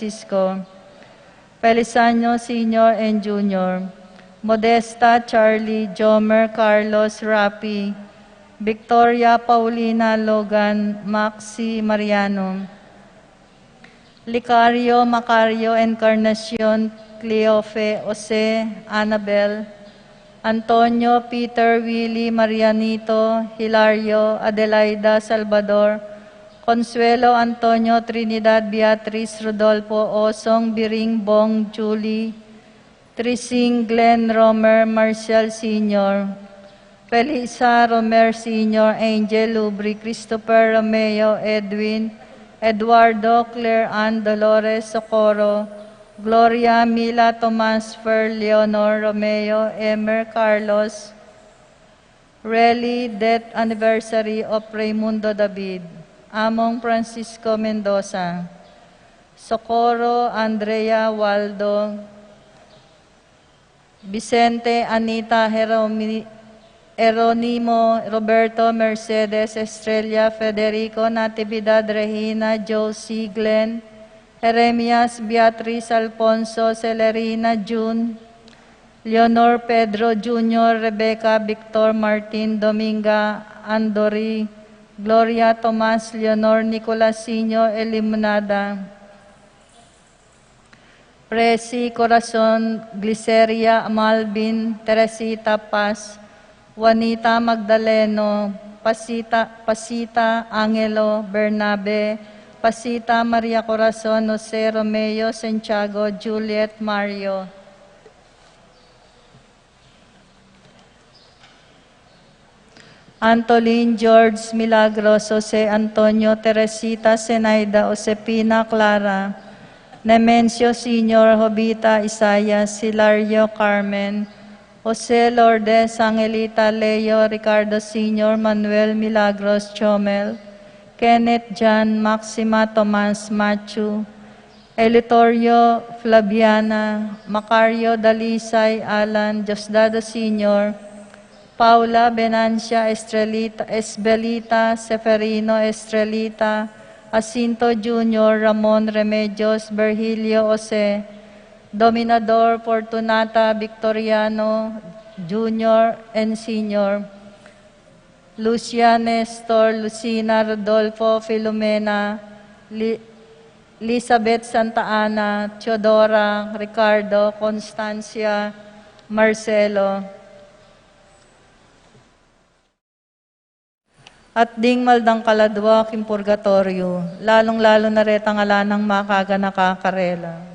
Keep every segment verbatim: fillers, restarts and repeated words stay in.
Francisco, Feliciano Senior and Junior, Modesta, Charlie, Jomer, Carlos, Rapi, Victoria, Paulina, Logan, Maxi, Mariano, Licario, Macario, Encarnacion, Cleofe, Jose, Annabel, Antonio, Peter, Willy, Marianito, Hilario, Adelaida, Salvador, Consuelo, Antonio, Trinidad, Beatriz, Rodolfo, Osong, Biring, Bong, Julie, Trising, Glenn, Romer, Marcial Senior, Felisa, Romer Senior, Angel, Lubri, Christopher, Romeo, Edwin, Eduardo, Claire Ann, Dolores, Socorro, Gloria, Mila, Tomas, Fer, Leonor, Romeo, Emer, Carlos, Rally, death anniversary of Raymundo David, Among Francisco Mendoza, Socorro, Andrea, Waldo, Vicente, Anita, Jeromi-, Jeronimo, Roberto, Mercedes, Estrella, Federico, Natividad, Regina, Josie, Glenn, Jeremias, Beatriz, Alfonso, Celerina, June, Leonor, Pedro Junior, Rebecca, Victor, Martin, Dominga, Andori, Gloria, Tomas, Leonor, Nicolas Senior, Eliminada, Presi, Corazon, Gliceria, Malvin, Teresita, Paz, Juanita, Magdaleno, Pasita, Pasita, Angelo, Bernabe, Pasita, Maria Corazon, Jose, Romeo, Santiago, Juliet, Mario, Antolin, George, Milagros, Jose, Antonio, Teresita, Zenaida, Josefina, Clara, Nemencio Senior, Jovita, Isaias, Hilario, Carmen, Jose, Lourdes, Angelita, Leo, Ricardo Senior, Manuel, Milagros, Chomel, Kenneth, John, Maxima, Tomas, Matthew, Elitorio, Flaviana, Macario, Dalisay, Alan, Diosdado Senior, Paula, Venancia, Estrelita, Esbelita, Seferino, Estrelita, Jacinto Junior, Ramon, Remedios, Virgilio, Jose, Dominador, Fortunata, Victoriano Junior and Senior, Lucia, Nestor, Lucina, Rodolfo, Filomena, Li-, Elizabeth, Santa Ana, Teodora, Ricardo, Constancia, Marcelo. At ding maldang kaladwa king purgatoryo, lalung-lalu na retang ala nang makaganaka karela.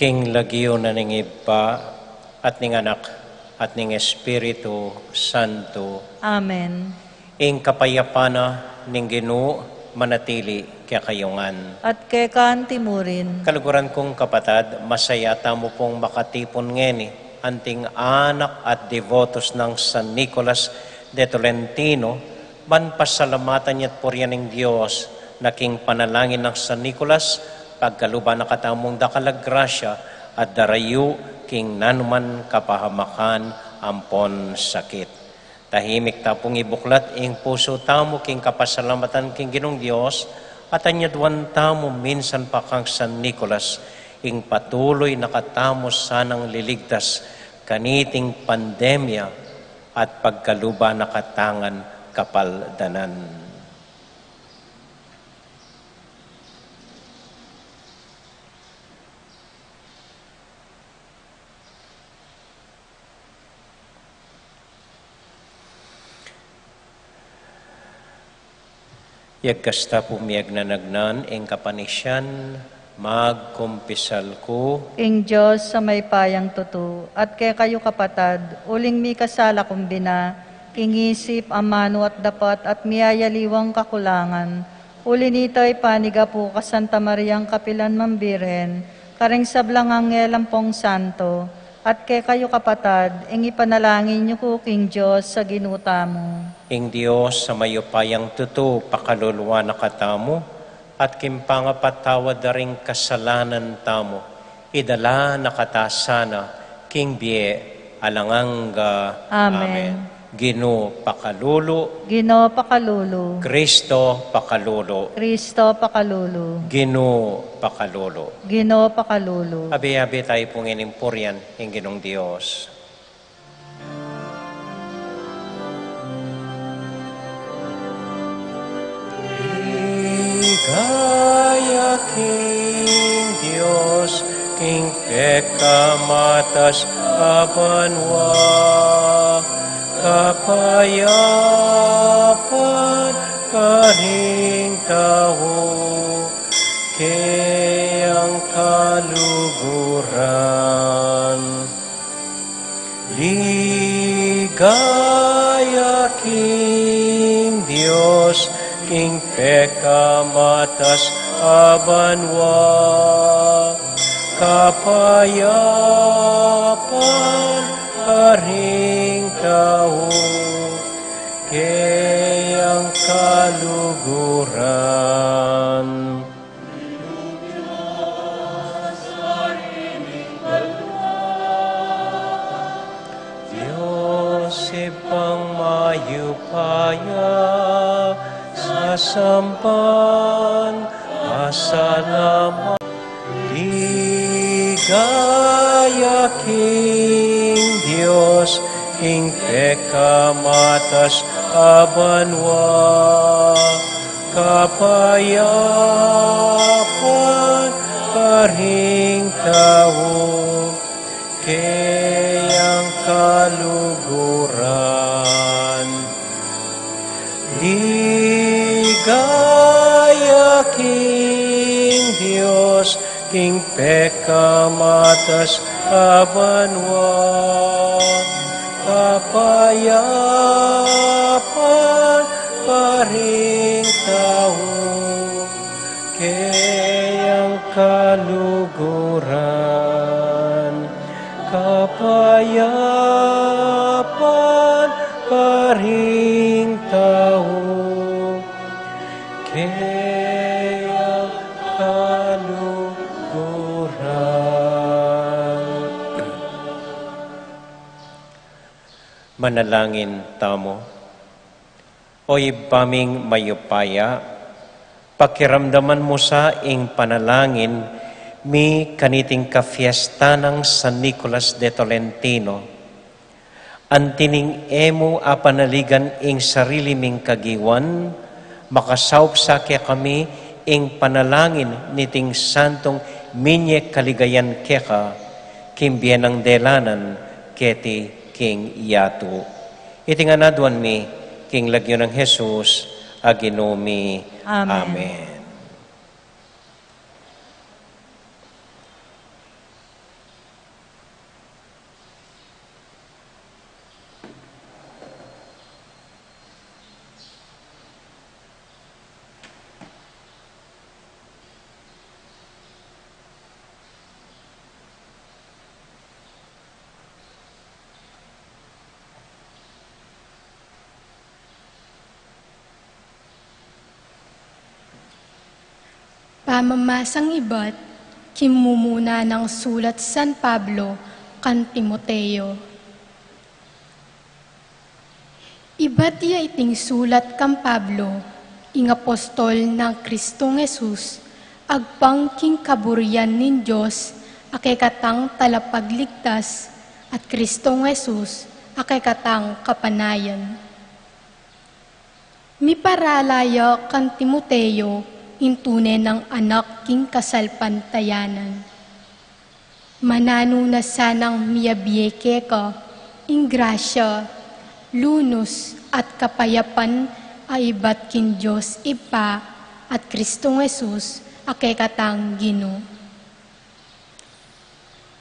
King lagyu na ning Ibpa, at ning Anak, at ning Espiritu Santo. Amen. Ing kapayapan na ning Ginu manatili kekayu ngan. At keka anti mu rin. Kaluguran kung kapatad, masaya tamu pung makatipun ngeni anting anak at devotos nang San Nicolas de Tolentino, ban pasalamatan ya't purian ing Dios, na king panalangin nang San Nicolas, pagkaluban na katamung dakal a grasya, at darayu king nanuman kapahamakan ampon sakit. Tahimik ta pung ibuklat ing pusu tamu king kapasalamatan king Ginung Dios, at anyaduan tamu minsan pa kang San Nicolas, ing patuloy na katamu sanang liligtas kaniting pandemya at pagkaluban na katang kapaldanan. Yagkas ta pu miyagnanagnan ing kapanisian, magkumpisal ku. King Dios a mayupayang tutu, at kekayu kapatad, uling mikasala kung bina, king isip, amanu at dapat, at miyayaliwang kakulangan. Uli nita, ipanyawad ku pu kang Santa Mariang kapilan man Birhen, karing sablang anghel ampong santo, at kekayu kapatad, ing ipanalangin yu ku king Dios a Ginu tamu. Ing Dios a mayupayang tutu, pakalulu na katamu, at king pangapatawad da ring kasalanan tamu, idala na kata sana king bie alang angga. Amen. Amen. Ginu pakalulu. Ginu pakalulu. Kristo pakalulu. Kristo pakalulu. Ginu pakalulu. Ginu pakalulu. Abe-abe tamu pu ngening purian ing Ginung Dios. Ligaya king Dios, king pekamatas a banua, kapayapan karing tau, keyang kaluguran. Ligaya king Dios, king pekamatas a banua, kapayapan karing tau, keyang kaluguran. Sampan, pasalamat, ligaya king Dios, king pekamatas a banua, kapayapan karing tau, keyang kaluguran. Ligaya king Dios, king pekamatas a banua, kapayapan karing tau, keyang kaluguran. Kapayapan karing tau, keyang kaluguran. Manalangin tamu. O Ibpa ming mayupaya, pakiramdaman mu sa ing panalangin mi kaniting kafiesta nang San Nicolas de Tolentino. Anti ning e mu apanaligan ing sarili ming kagiwan, makasaup sa kekami ing panalangin niting santung minie kaligayan keka, king bie nang delanan keti king yatu. Iti ngan aduan mi king lagyu nang Jesus a Ginu mi. Amen. Amen. Pamamasang ibat king mumuna nang sulat San Pablo kan Timoteo. Ibat ya iting sulat kang Pablo, ing apostol nang Kristong Jesus, agpang king kaburian ning Dios a kekatang Talapagligtas, at Kristong Jesus a kekatang kapanayan. Miparala ya kang Timoteo, ing tune nang anak king kasalpantayanan. Mananu na sanang miyabie keka ing grasya, lunus, at kapayapan a ibat king Dios Ibpa at Kristong Jesus a kekatang Ginu.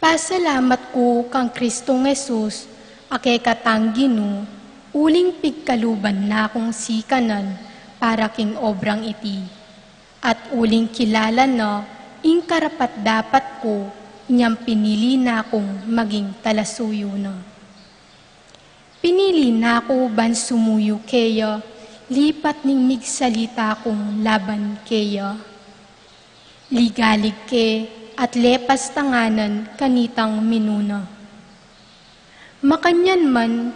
Pasalamat ku kang Kristong Jesus a kekatang Ginu, uling pigkaluban na kung sikanan para king obrang iti. At uling kilala na ing karapat-dapat ku, inyang pinili na kung maging talasuyu na. Pinili na ku ban sumuyu keya, lipat ning migsalita kung laban keya. Ligalig ke at lepas tanganan kanitang minuna. Makanyan man,